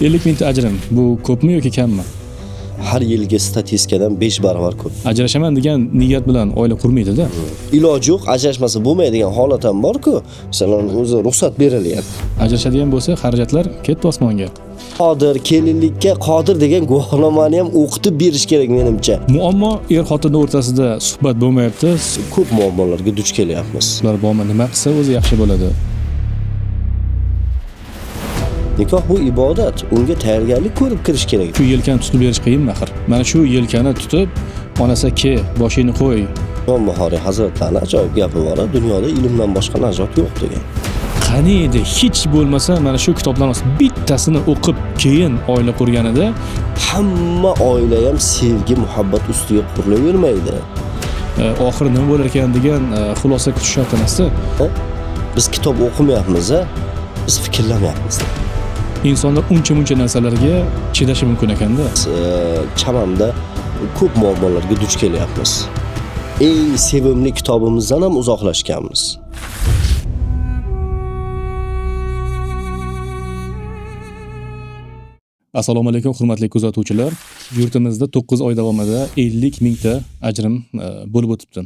50 mingta ajrim bu ko'pmi yoki kammi? Har yilgi statistikadan 5 barobar ko'p. Ajrashaman degan niyat bilan oila qurmaydi-da. Iloji yo'q, ajrashmasa bo'lmaydigan holat ham bor-ku. Masalan, o'zi ruxsat berilyapti. Ajrashadigan bo'lsa, xarajatlar ketdi osmonga. Qodir, kelinlikka qodir degan guvohnomani ham o'qitib berish kerak menimcha. Muammo er-xotinning o'rtasida suhbat bo'lmayapti. Ko'p muammolarga duch kelyapmiz. Ular bormi, nima qilsa o'zi yaxshi bo'ladi? Nikoh bu ibodat, unga tayyorgarlik ko'rib kirish kerak. Shu yelkani tutib berish qiyinmi axir? Mana shu yelkani tutib, onasi ke, boshingni qo'y. Imom Buxoriy hazratlarining ajoyib gapi bor, dunyoda ilmdan boshqa najot yo'q degan. Qani edi hech bo'lmasa mana shu kitoblarni bittasini o'qib keyin oila qurganida hamma oila ham sevgi, muhabbat ustiga qurilavermaydi. Oxiri nima bo'lar ekan degan xulosa kutish shart emas-da. Biz kitob o'qimayapmiz, biz fikrlamayapmiz. Insonlar uncha-muncha narsalarga chidashi mumkin ekanda. Chamamda ko'p muammolarga duch kelyapmiz. Eng sevimli kitobimizdan ham uzoqlashganmiz. Assalomu alaykum hurmatli kuzatuvchilar. Yurtimizda 9 oy davomida 50 mingta ajrim bo'lib o'tibdi.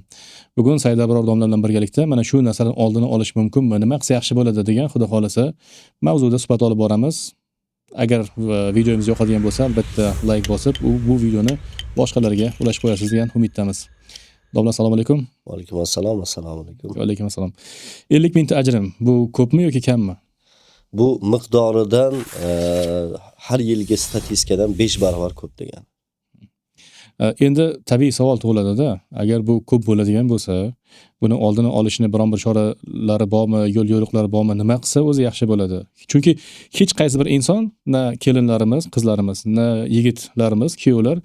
Bugun Said Abror domla bilan birgalikda mana shu narsaning oldini olish mumkinmi, nima qilsa yaxshi bo'ladi degan xudo xolasa mavzuda suhbat olib boramiz. Agar videomiz yoqadigan bo'lsa, albatta like bosib, bu videoni boshqalarga ulashib qo'yasiz degan umiddamiz. Domla, assalomu alaykum. Va alaykum assalom, assalomu alaykum. Va alaykum assalom. 50 mingta ajrim bu ko'pmi yoki kammi? Bu miqdoridan har yilgi statistikadan 5 barobar ko'p degan. Endi tabiiy savol tug'iladi-da. Agar bu ko'p bo'ladigan bo'lsa, buni oldini olishni biron bir choralari bormi, yo'l yo'riqlari bormi, nima qilsa o'zi yaxshi bo'ladi? Chunki hech qaysi bir inson, na kelinlarimiz, qizlarimiz, na yigitlarimiz, kuyovlar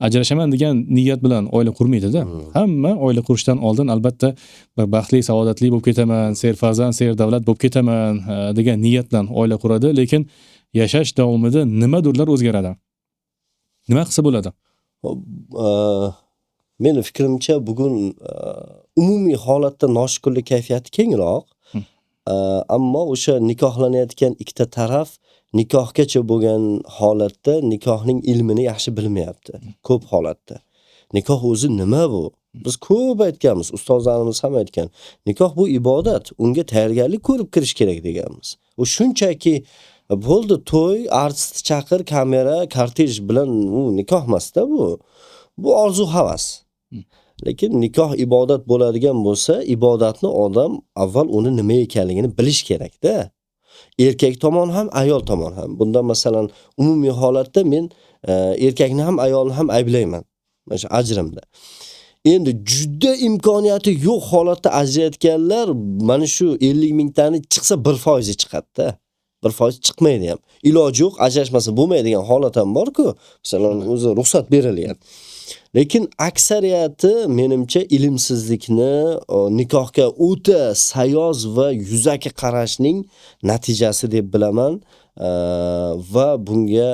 ajrashaman degan niyat bilan oila qurmaydi-da. Hamma oila qurishdan oldin albatta bir baxtli, saodatli bo'lib ketaman, serfarzand, serdavlat bo'lib ketaman degan niyat bilan oila quradi, lekin yashash davomida nimadirlar o'zgaradi. Nima qilsa bo'ladi? Meni fikrimcha bugun umumiy holatda noshukurlik kayfiyati kengroq. Ammo o'sha nikohlanayotgan ikkita taraf nikohgacha bo'lgan holatda nikohning ilmini yaxshi bilmayapti. Ko'p holatda. Nikoh o'zi nima bu? Biz ko'p aytganmiz, ustozlarimiz ham aytgan. Nikoh bu ibodat, unga tayyorgarlik ko'rib kirish kerak deganmiz. U shunchaki bo'ldi, to'y, artist chaqir, kamera, kortej bilan u nikoh emas-da bu. Bu orzu havas. Lekin nikoh ibodat bo'ladigan bo'lsa, ibodatni odam avval uni nima ekanligini bilish kerak-da. Erkak tomon ham, ayol tomon ham. Bundan masalan, umumiy holatda men erkakni ham, ayolni ham ayblayman. Mana shu ajrimda. Endi juda imkoniyati yo'q holatda ajrayotganlar mana shu 50 mingtani chiqsa 1% chiqadi-da. 1% chiqmaydi ham. Iloji yo'q, ajrashmasa bo'lmaydigan holat ham bor-ku. Masalan, o'zi ruxsat berilyapti. Lekin aksariyati menimcha ilmsizlikni, nikohga o'ta sayoz va yuzaki qarashning natijasi deb bilaman. Va bunga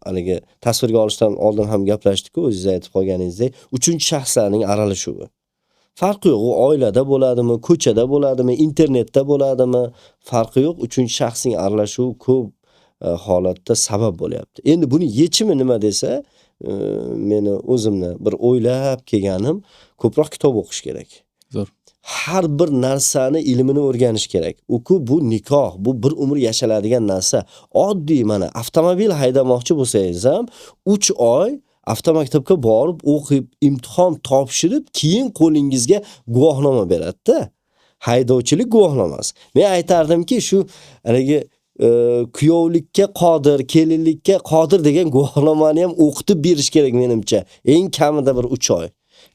haligi tasvirga olishdan oldin ham gaplashdik-ku, o'zingiz aytib qolganingizdek, uchinchi shaxslarning aralashuvi. Farqi yo'q, u oilada bo'ladimi, ko'chada bo'ladimi, internetda bo'ladimi, farqi yo'q, uchinchi shaxsning aralashuvi ko'p holatda sabab bo'lyapti. Endi buni yechimi nima desa, meni o'zimni bir o'ylab kelganim, ko'proq kitob o'qish kerak. Zo'r. Har bir narsani ilmini o'rganish kerak. U-ku bu nikoh, bu bir umr yashaladigan narsa. Oddiy mana avtomobil haydamoqchi bo'lsangiz ham 3 oy avtomaktabga borib o'qib, imtihon topshirib, keyin qo'lingizga guvohnoma beradi-da. Haydovchilik guvohnomasi. Men aytardimki, shu haligi kuyovlikka qodir, kelinlikka qodir degan guvohnomani ham o'qitib berish kerak menimcha. Eng kamida bir 3 oy.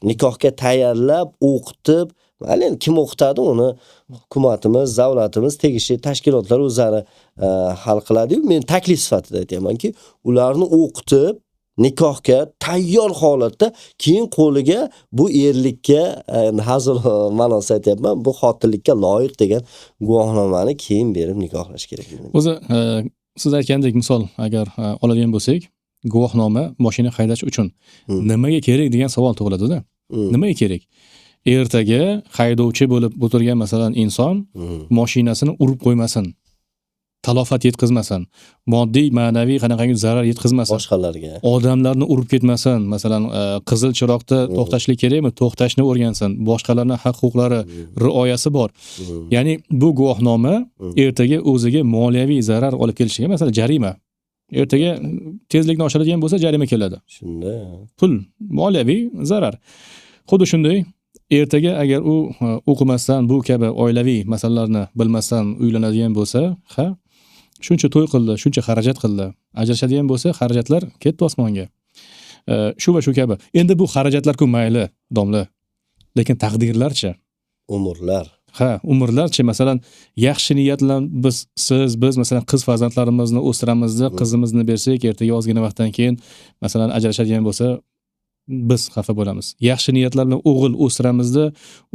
Nikohga tayyorlab, o'qitib, mayli endi kim o'qitadi uni hukumatimiz, davlatimiz, tegishli tashkilotlar o'zlari hal qiladi-yu. Men taklif sifatida aytayapmanki, ularni o'qitib nikohga tayyor holatda keyin qo'liga bu erlikka, hazil ma'nosida aytyapman, bu xotinlikka loyiq degan guvohnomani keyin berib nikohlash kerak. O'zi siz aytgandek misol agar oladigan bo'lsak, guvohnoma mashina haydash uchun nimaga kerak degan savol tug'iladi-da. Nimaga kerak? Ertaga haydovchi bo'lib o'tirgan masalan inson mashinasini urib qo'ymasin. Talofat yetkazmasin, moddiy, ma'naviy qanaqangi zarar yetkazmasin. Boshqalarga. Odamlarni urib ketmasin. Masalan, qizil chiroqda to'xtashlik kerakmi? To'xtashni o'rgansin. Boshqalarning haq-huquqlari rioyasi bor. Ya'ni bu guvohnoma ertaga o'ziga moliyaviy zarar olib kelishiga, masalan, jarima. Ertaga tezlikni oshiradigan bo'lsa, jarima keladi. Shunda. Pul, moliyaviy zarar. Xuddi shunday, ertaga agar u o'qimasdan, bu kabi oilaviy masalalarni bilmasdan uylanadigan bo'lsa, ha, shuncha to'y qildi, shuncha xarajat qildi. Ajrashadigan bo'lsa, xarajatlar ketdi osmonga. Shu va shu kabi. Endi bu xarajatlar-ku mayli, domla. Lekin taqdirlarchi? Umrlar. Ha, umrlarchi, masalan, yaxshi niyat bilan biz, siz, biz masalan qiz farzandlarimizni o'stiramizda, qizimizni bersak, ertaga ozgina vaqtdan keyin masalan ajrashadigan bo'lsa, biz xafa bo'lamiz. Yaxshi niyatlar bilan o'g'il o'stiramizda,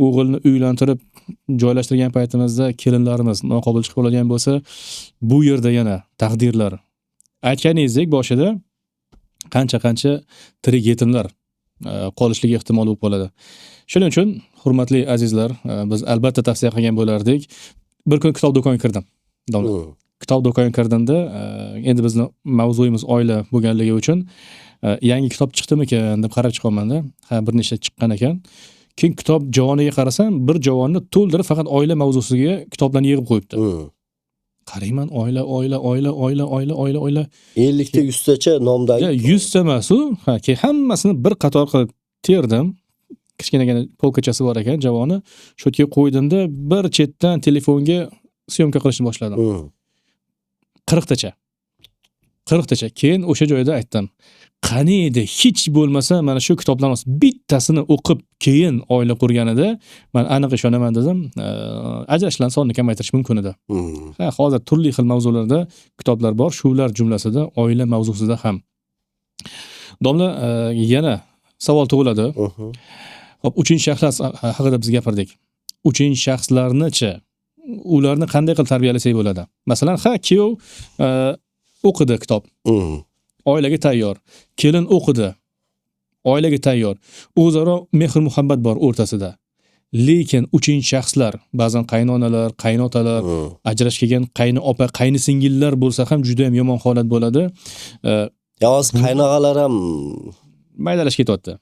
o'g'ilni uylantirib joylashtirgan paytimizda kelinlarimiz noqobil chiqib qoladigan bo'lsa, bu yerda yana taqdirlar. Aytganingizdek boshida qancha-qancha tirik yetimlar qolishligi ehtimol bo'lib qoladi. Shuning uchun hurmatli azizlar, biz albatta tavsiya qilgan bo'lardik. Bir kun kitob do'koniga kirdim. Domla. Kitob do'koniga kirdimda, endi bizni mavzuyimiz oila bo'lganligi uchun yangi kitob chiqdimikan deb qarab chiqyapman-da. Ha, bir nechta chiqqan ekan. Keyin kitob javoniga qarasam, bir javonni to'ldirib faqat oila mavzusiga kitoblarni yig'ib qo'yibdi. Qarayman, oila, oila, oila, oila, oila, oila, oila. 50 ta 100 tacha nomdagi. 100 ta emas u. Ha, keyin hammasini bir qator qilib terdim. Kichkinagina polkachasi bor ekan javoni. Shu yerga qo'ydimda, bir chetdan telefonga syomka qilishni boshladim. 40 tacha. 40 tacha. Keyin o'sha joyda aytdim. Qani edi hech bo'lmasa mana shu kitoblarni bittasini o'qib keyin oila qurganida men aniq ishonaman dedim. Ajrashishlar sonini kamaytirish mumkin edi. Ha, hozir turli xil mavzularda kitoblar bor, shular jumlasida oila mavzusida ham. Domla, yana savol tug'iladi. Xo'p, uchinchi shaxslar haqida biz gapirdik. Uchinchi shaxslarni-chi, ularni qanday qilib tarbiyalasak bo'ladi? Masalan, ha, kuyov o'qidi kitob. Oilaga tayyor. Kelin o'qidi. Oilaga tayyor. O'zaro mehr-muhabbat bor o'rtasida. Lekin uchinchi shaxslar, ba'zan qaynonalar, qaynotalar, ajrashib kelgan qaynopa, qaynisingillar bo'lsa ham juda ham yomon holat bo'ladi. Yolg'iz qaynog'alar ham maydalashib ketyapti.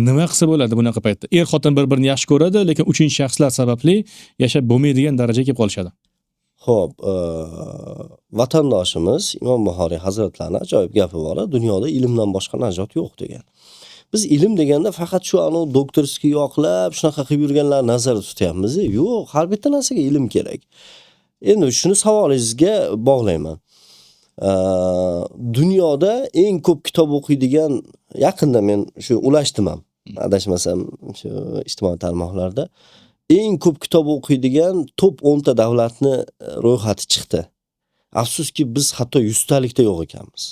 Nima qilsa bo'ladi bunaqa paytda? Er-xotin bir-birini yaxshi ko'radi, lekin uchinchi shaxslar sababli yashab bo'lmaydigan darajaga kelib qolishadi. Xo'p, vatandoshimiz Imom Buxoriy hazratlarining ajoyib gapi bor, dunyoda ilmdan boshqa najot yo'q degan. Biz ilm deganda faqat shu anu doktorskiy yoqlab, shunaqa qilib yurganlarni nazarda tutyapmiz. Yo'q, har bitta narsaga ilm kerak. Endi shuni savolingizga bog'layman. Dunyoda eng ko'p kitob o'qiydigan, yaqinda men shu ulashdim ham, adashmasam shu ijtimoiy tarmoqlarda eng ko'p kitob o'qiydigan top 10 ta davlatni ro'yxati chiqdi. Afsuski biz hatto 100 talikda yo'q ekanmiz.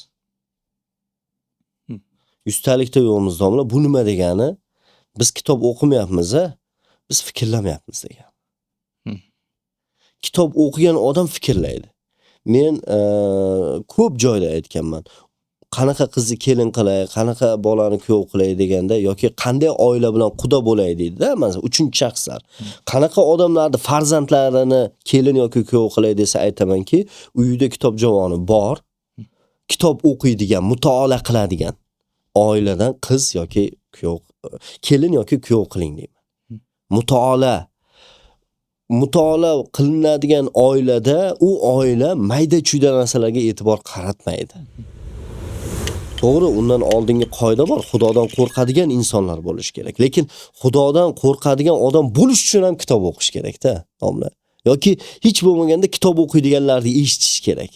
100 talikda yo'qmiz domla. Bu nima degani? Biz kitob o'qimayapmiz, a? Biz fikrlamayapmiz degan. Kitob o'qigan odam fikrlaydi. Men ko'p joyda aytganman. Qanaqa qizni kelin qilay, qanaqa bolani kuyov qilay deganda yoki qanday oila bilan quda bo'lay deydi-da, masalan, uchinchi shaxslar. Qanaqa odamlarni farzandlarini kelin yoki kuyov qilay desa aytamanki, uyida kitob javoni bor, kitob o'qiydigan, mutolaa qiladigan oiladan qiz yoki kuyov, kelin yoki kuyov qiling deyman. Mutolaa qilinadigan oilada u oila mayda-chuyda narsalarga e'tibor qaratmaydi. To'g'ri, undan oldingi qoida bor, Xudodan qo'rqadigan insonlar bo'lish kerak. Lekin Xudodan qo'rqadigan odam bo'lish uchun ham kitob o'qish kerak-da, domla. Yoki hech bo'lmaganda kitob o'qiydiganlarni eshitish kerak.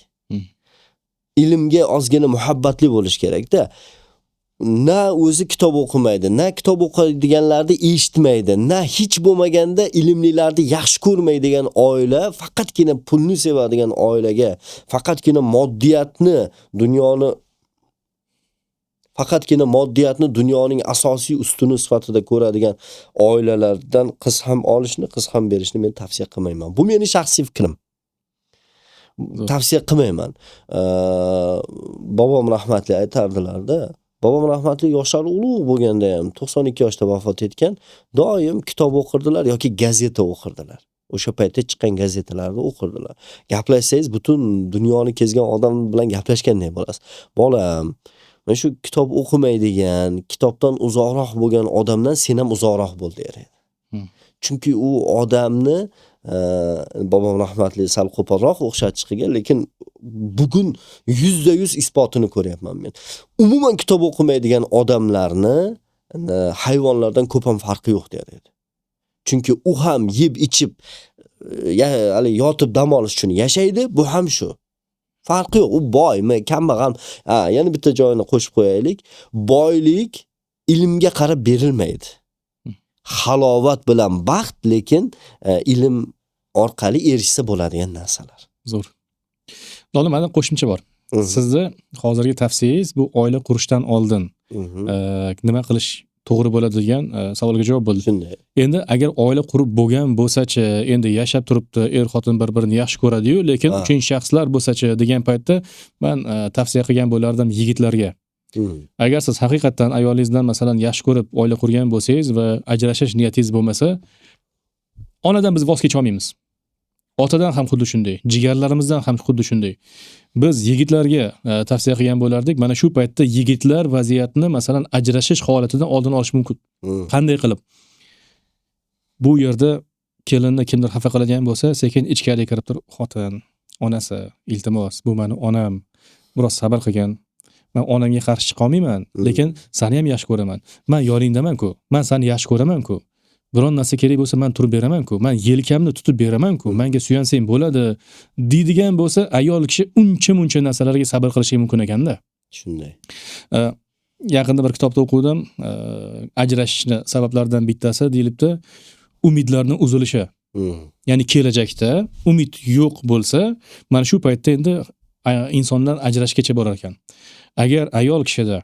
Ilmga ozgina muhabbatli bo'lish kerak-da. Na o'zi kitob o'qimaydi, na kitob o'qiydiganlarni eshitmaydi, na hech bo'lmaganda ilmlilarni yaxshi ko'rmaydigan oila, faqatgina pulni sevadigan oilaga, faqatgina moddiyatni, dunyoni faqatgina moddiyatni dunyoning asosiy ustuni sifatida ko'radigan oilalardan qiz ham olishni, qiz ham berishni men tavsiya qilmayman. Bu meni shaxsiy fikrim. Tavsiya qilmayman. Bobom rahmatli aytardilar-da, bobom rahmatli yoshlari ulug' bo'lganda ham 92 yoshda vafot etgan, doim kitob o'qirdilar yoki gazeta o'qirdilar. O'sha paytda chiqqan gazetalarda o'qirdilar. Gaplashsangiz butun dunyoni kezgan odam bilan gaplashgandek bo'lasiz. Bolam, mana shu kitob o'qimaydigan, kitobdan uzoqroq bo'lgan odamdan sen ham uzoqroq bo'l der edi. Chunki u odamni bobom rahmatli sal qo'polroq o'xshatish qilgan, lekin bugun 100% isbotini ko'ryapman men. Umuman kitob o'qimaydigan odamlarni hayvonlardan ko'p ham farqi yo'q der edi. Chunki u ham yeb ichib, hali yotib dam olish uchun yashaydi, bu ham shu. Farqi yo'q. U boymi, kambag'al. Ha, yana bitta joyini qo'shib qo'yaylik. Boylik ilmga qarab berilmaydi. Halovat bilan baxt, lekin ilm orqali erishsa bo'ladigan narsalar. Zo'r. Lola, menda qo'shimcha bor. Sizni hozirgi tavsiyangiz bu oila qurishdan oldin nima qilish to'g'ri bo'ladi degan savolga javob bo'ldi. Shunday. Endi agar oila qurib bo'lgan bo'lsa-chi, endi yashab turibdi, er-xotin bir-birini yaxshi ko'radi-yu, lekin uchinchi shaxslar bo'lsa-chi degan paytda men tavsiya qilgan bo'lardim yigitlarga. Agar siz haqiqatdan ayolingizdan masalan yaxshi ko'rib oila qurgan bo'lsangiz va ajrashish niyatingiz bo'lmasa, onadan biz voz kecha olmaymiz. Otadan ham xuddi shunday, jigarlarimizdan ham xuddi shunday. Biz yigitlarga tavsiya qilgan bo'lardik, mana shu paytda yigitlar vaziyatni masalan ajrashish holatidan oldini olish mumkin. Qanday qilib? Bu yerda kelinni kimdir xafa qiladigan bo'lsa, sekin ichkariga kirib turib, xotin, onasi, iltimos, bu meni onam, biroz sabr qilgin. Men onamga qarshi chiqa olmayman, lekin seni ham yaxshi ko'raman. Men yoningdaman-ku, men seni yaxshi ko'raman-ku. Biron narsa kerak bo'lsa men turib beraman-ku, men yelkamni tutib beraman-ku, menga suyansang bo'ladi deydigan bo'lsa, ayol kishi uncha-muncha narsalarga sabr qilishi mumkin ekanda. Shunday. Yaqinda bir kitobda o'quvdim, ajrashishni sabablaridan bittasi deyilibdi, umidlarning uzilishi. Ya'ni kelajakda umid yo'q bo'lsa, mana shu paytda endi insonlar ajrashgacha borar ekan. Agar ayol kishida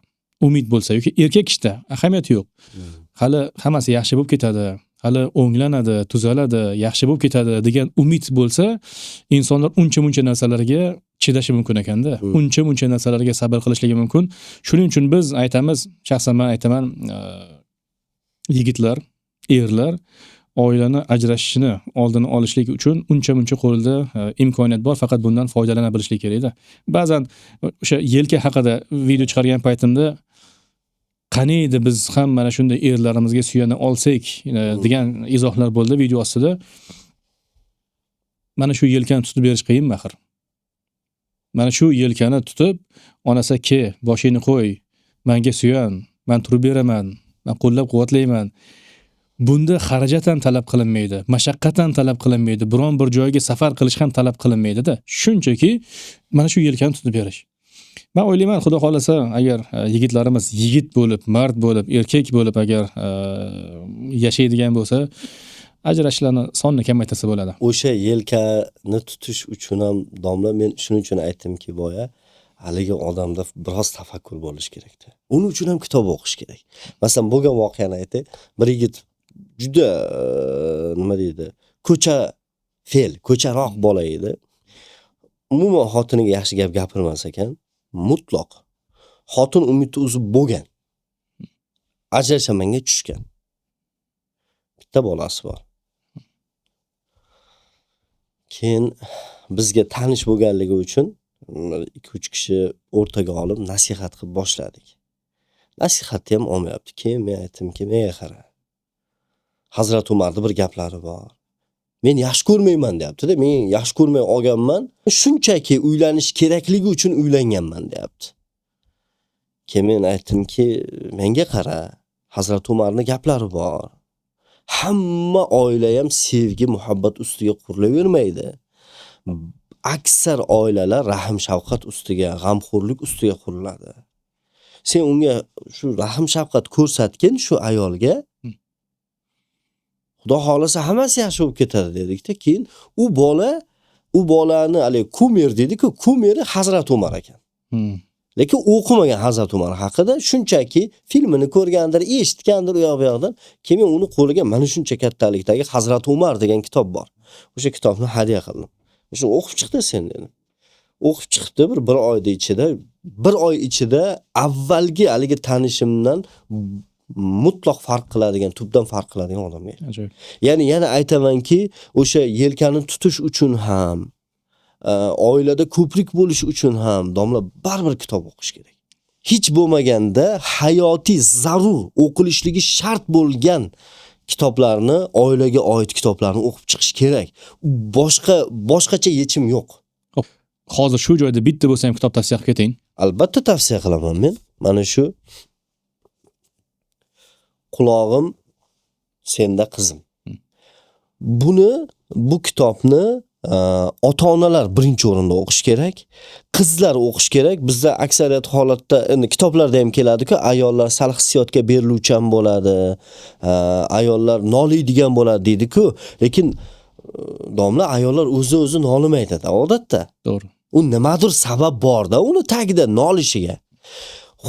umid bo'lsa yoki erkak kishida ahamiyati yo'q. Hali hammasi yaxshi bo'lib ketadi, hali o'nglanadi, tuzaladi, yaxshi bo'lib ketadi degan umid bo'lsa, insonlar uncha-muncha narsalarga chidashi mumkin ekanda. Uncha-muncha narsalarga sabr qilishligi mumkin. Shuning uchun biz aytamiz, shaxsan men aytaman, yigitlar, erlar oilani ajrashishini oldini olishlik uchun uncha-muncha qo'lida imkoniyat bor, faqat bundan foydalana bilishlik kerakda. Ba'zan o'sha yelka haqida video chiqargan paytimda qani edi biz ham mana shunday erlarimizga suyana olsak degan izohlar bo'ldi video ostida. Mana shu yelkani tutib berish qiyin axir. Mana shu yelkani tutib, onasi ke, boshingni qo'y, menga suyan, men turib beraman, men qo'llab-quvvatlayman. Bunda xarajat ham talab qilinmaydi, mashaqqat ham talab qilinmaydi, biron bir joyga safar qilish ham talab qilinmaydi-da. Shunchaki mana shu yelkani tutib berish. Men o'ylayman, Xudo xolasa, agar yigitlarimiz yigit bo'lib, mard bo'lib, erkak bo'lib agar yashaydigan bo'lsa, ajrashishlarni sonini kamaytirsa bo'ladi. O'sha yelkani tutish uchun ham domla, men shuning uchun aytdimki boya, haligi odamda biroz tafakkur bo'lish kerakda. Uning uchun ham kitob o'qish kerak. Masalan, bo'lgan voqeani aytay, bir yigit juda nima deydi, ko'cha fe'l, ko'charoq bola edi. Umuman xotiniga yaxshi gap gapirmas ekan, mutlaq. Xotin umidni uzib bo'lgan. Ajrashamanga tushgan. Bitta bolasi bor. Keyin bizga tanish bo'lganligi uchun 2-3 kishi o'rtaga olib nasihat qilib boshladik. Nasihatni ham olmayapti. Keyin men aytdimki, menga qara. Hazrat Umarning bir gaplari bor. Men yaxshi ko'rmayman deyapti-da. Men yaxshi ko'rmay olganman. Shunchaki uylanish kerakligi uchun uylanganman deyapti. Keyin men aytdimki, menga qara. Hazrat Umarning gaplari bor. Hamma oila ham sevgi, muhabbat ustiga qurilavermaydi. Aksar oilalar rahm shafqat ustiga, g'amxo'rlik ustiga quriladi. Sen unga shu rahm shafqat ko'rsatgin shu ayolga. Xudo xolasa hammasi yaxshi bo'lib ketadi dedikda. Keyin u bolani hali kumir dedi-ku, kumiri Hazrat Umar ekan. Lekin o'qimagan Hazrat Umar haqida, shunchaki filmini ko'rgandir, eshitgandir u yoq bu yoqdan. Keyin men uni qo'liga mana shuncha kattalikdagi Hazrat Umar degan kitob bor. O'sha kitobni hadya qildim. Shuni o'qib chiqdi sen dedim. O'qib chiqdi bir oyda ichida, bir oy ichida avvalgi haligi tanishimdan Mutlaq farq qiladigan, tubdan farq qiladigan odamga. Ajoyib. Ya'ni yana aytamanki, o'sha yelkani tutish uchun ham, oilada ko'prik bo'lish uchun ham domla baribir kitob o'qish kerak. Hech bo'lmaganda hayotiy zarur o'qilishligi shart bo'lgan kitoblarni, oilaga oid kitoblarni o'qib chiqish kerak. Boshqacha yechim yo'q. Xo'p, hozir shu joyda bitta bo'lsa ham kitob tavsiya qilib keting. Albatta tavsiya qilaman men. Mana shu Qulog'im senda qizim. Bu kitobni ota-onalar birinchi o'rinda o'qish kerak, qizlar o'qish kerak. Bizda aksariyat holatda endi kitoblarda ham keladi-ku, ayollar sal hissiyotga beriluvchan bo'ladi, ayollar noliydigan bo'ladi deydi-ku. Lekin domla, ayollar o'zi-o'zi nolimaydi-da odatda. To'g'ri. U nimadir sabab bor-da uni tagida nolishiga.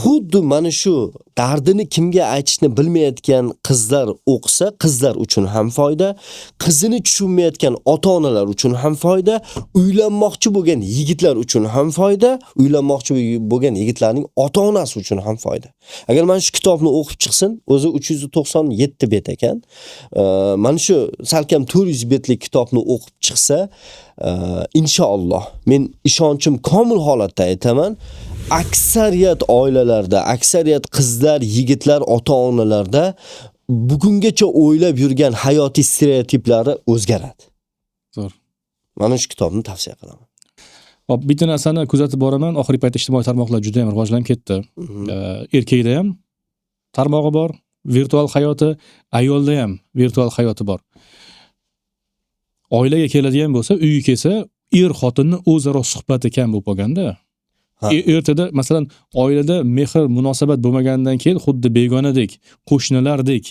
Xuddi mana shu dardini kimga aytishni bilmayotgan qizlar o'qisa, qizlar uchun ham foyda, qizini tushunmayotgan ota-onalar uchun ham foyda, uylanmoqchi bo'lgan yigitlar uchun ham foyda, uylanmoqchi bo'lgan yigitlarning ota-onasi uchun ham foyda. Agar mana shu kitobni o'qib chiqsin, o'zi 397 bet ekan. Mana shu salkam 400 betlik kitobni o'qib chiqsa, inshaalloh, men ishonchim komil holatda aytaman, aksariyat oilalarda, aksariyat qizlar, yigitlar, ota-onalarda bugungacha o'ylab yurgan hayotiy stereotiplari o'zgaradi. Zo'r. Mana shu kitobni tavsiya qilaman. Hop, bitta narsani kuzatib boraman. Oxirgi paytda ijtimoiy tarmoqlar juda ham rivojlanib ketdi. Erkakda ham tarmog'i bor, virtual hayoti, ayolda ham virtual hayoti bor. Oilaga keladigan bo'lsa, uyga kelsa, er xotinni o'zaro suhbati kam bo'lib qolganda. Ertada masalan oilada mehr munosabat bo'lmagandan keyin xuddi begonadek, qo'shnilardek,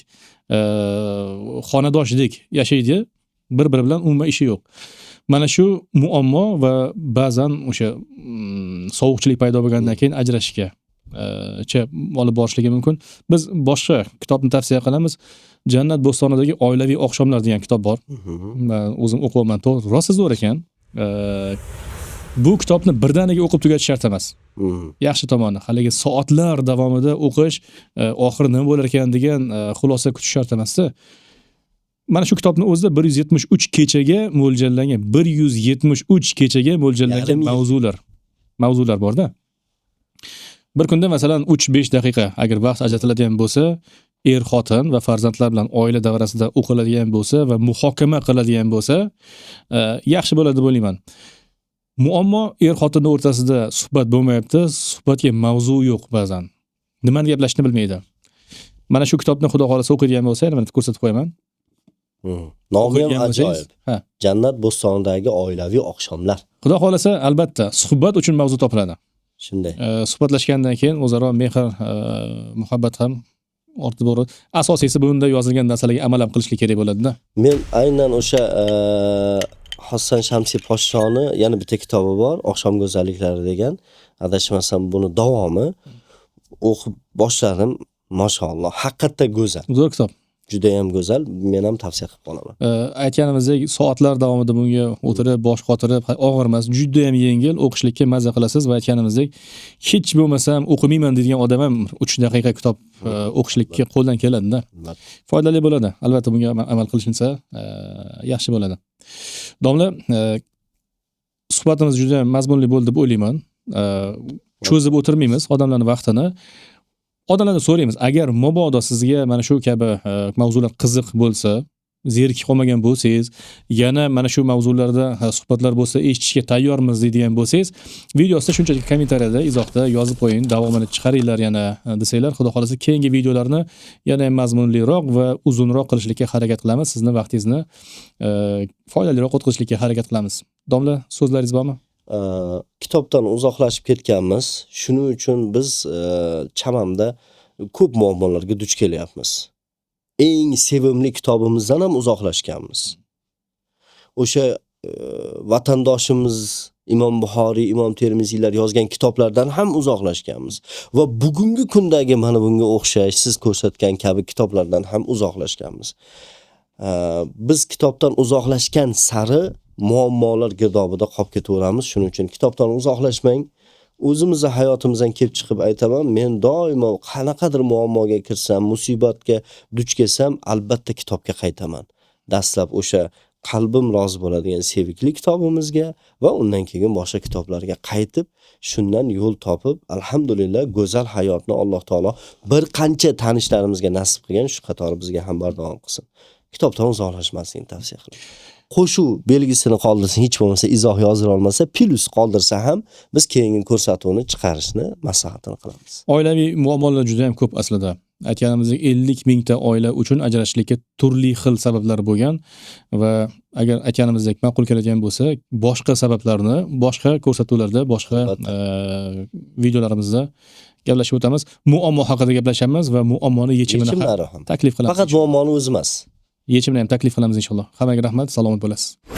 xonadoshdek yashaydi, bir-biri bilan umuman ishi yo'q. Mana shu muammo va ba'zan o'sha sovuqchilik paydo bo'lgandan keyin ajrashishga cha olib borishligi mumkin. Biz boshqa kitobni tavsiya qilamiz. Jannat bo'stonidagi oilaviy oqshomlar degan kitob bor. Men o'zim o'qiyapman. To'g'ri, rosa zo'r ekan. Bu kitobni birdaniga o'qib tugatish shart emas. Yaxshi tomoni, haligi soatlar davomida o'qish, oxiri nima bo'lar ekan degan xulosa kutish shart emasda. Mana shu kitobni o'zida 173 kechaga mo'ljallangan, 173 kechaga mo'ljallangan Yarim yil. mavzular borda. Bir kunda masalan 3-5 daqiqa agar vaqt ajratiladigan bo'lsa, er xotin va farzandlar bilan oila davrasida o'qiladigan bo'lsa va muhokama qiladigan bo'lsa, yaxshi bo'ladi deb o'ylayman. Muammo er xotinning o'rtasida suhbat bo'lmayapti, suhbatga mavzu yo'q ba'zan. Nimani gaplashishni bilmaydi. Mana shu kitobni xudo xohlasa o'qiydigan bo'lsa, yana bitta ko'rsatib qo'yaman. Nomi ham O'qiydigan bo'lsangiz, ajoyib. Ha. Jannat bo'stonidagi oilaviy oqshomlar. Xudo xohlasa albatta suhbat uchun mavzu topiladi. Shunday. Suhbatlashgandan keyin o'zaro mehr, muhabbat ham ortib boradi. Asosiysi bunda yozilgan narsalarga amal ham qilishlik kerak bo'ladi-da. Men aynan o'sha Hassan Shamsiy Poshshoni yana bitta kitobi bor, Oqshom go'zalliklari degan. Adashmasam buni davomi. O'qib boshladim, mashalloh, haqiqatda go'zal. Zo'r kitob. Juda ham go'zal, men ham tavsiya qilib qolaman. Aytganimizdek, soatlar davomida bunga o'tirib, bosh qotirib, og'ir emas, juda ham yengil, o'qishlikka mazza qilasiz va aytganimizdek, hech bo'lmasam o'qimayman degan odam ham 3 daqiqa kitob o'qishlikka qo'ldan keladi-da. Albatta. Foydali bo'ladi. Albatta bunga amal qilinsa, yaxshi bo'ladi. Domla, suhbatimiz juda mazmunli bo'ldi deb o'ylayman. Cho'zib o'tirmaymiz odamlarning vaqtini. Odamlardan so'raymiz, agar mabodo sizga mana shu kabi mavzular qiziq bo'lsa, zerikib qolmagan bo'lsangiz, yana mana shu mavzularda suhbatlar bo'lsa eshitishga tayyormiz deydigan bo'lsangiz, video ostida shunchaki kommentariyada, izohda yozib qo'ying, davomini chiqaringlar yana desanglar, xudo xolasa keyingi videolarni yana ham mazmunliroq va uzunroq qilishlikka harakat qilamiz. Sizni vaqtingizni foydaliroq o'tkazishlikka harakat qilamiz. Domla, so'zlaringiz bormi? Kitobdan uzoqlashib ketganmiz. Shuning uchun biz chamamda ko'p muammolarga duch kelyapmiz. Eng sevimli kitobimizdan ham uzoqlashganmiz. O'sha vatandoshimiz Imom Buxoriy, Imom Termiziylar yozgan kitoblardan ham uzoqlashganmiz. Va bugungi kundagi mana bunga o'xshash siz ko'rsatgan kabi kitoblardan ham uzoqlashganmiz. Biz kitobdan uzoqlashgan sari muammolar girdobida qolib ketaveramiz. Shuning uchun kitobdan uzoqlashmang, O'zimizni hayotimizdan kelib chiqib aytaman, men doimo qanaqadir muammoga kirsam, musibatga duch kelsam, albatta kitobga qaytaman. Dastlab o'sha qalbim rozi bo'ladigan sevikli kitobimizga va undan keyin boshqa kitoblarga qaytib, shundan yo'l topib, alhamdulillah go'zal hayotni Alloh taolo bir qancha tanishlarimizga nasib qilgan, shu qatori bizga ham bardavom qilsin. Kitobdan uzoqlashmaslikni tavsiya qilaman. Qo'shuv belgisini qoldirsin, hech bo'lmasa izoh yozdira olmasa, plus qoldirsa ham biz keyingi ko'rsatuvni chiqarishni maslahatini qilamiz. Oilaviy muammolar juda ham ko'p aslida. Aytganimizdek 50 mingta oila uchun ajrashishlikka turli xil sabablar bo'lgan va agar aytganimizdek ma'qul keladigan bo'lsa, boshqa sabablarni boshqa ko'rsatuvlarda, boshqa videolarimizda gaplashib o'tamiz. Muammo haqida gaplashamiz va muammoni yechimini ham taklif qilamiz. Faqat muammoni o'zi emas. Yechimini ham taklif qilamiz inshaalloh. Hammaga rahmat, salomat bo'lasiz.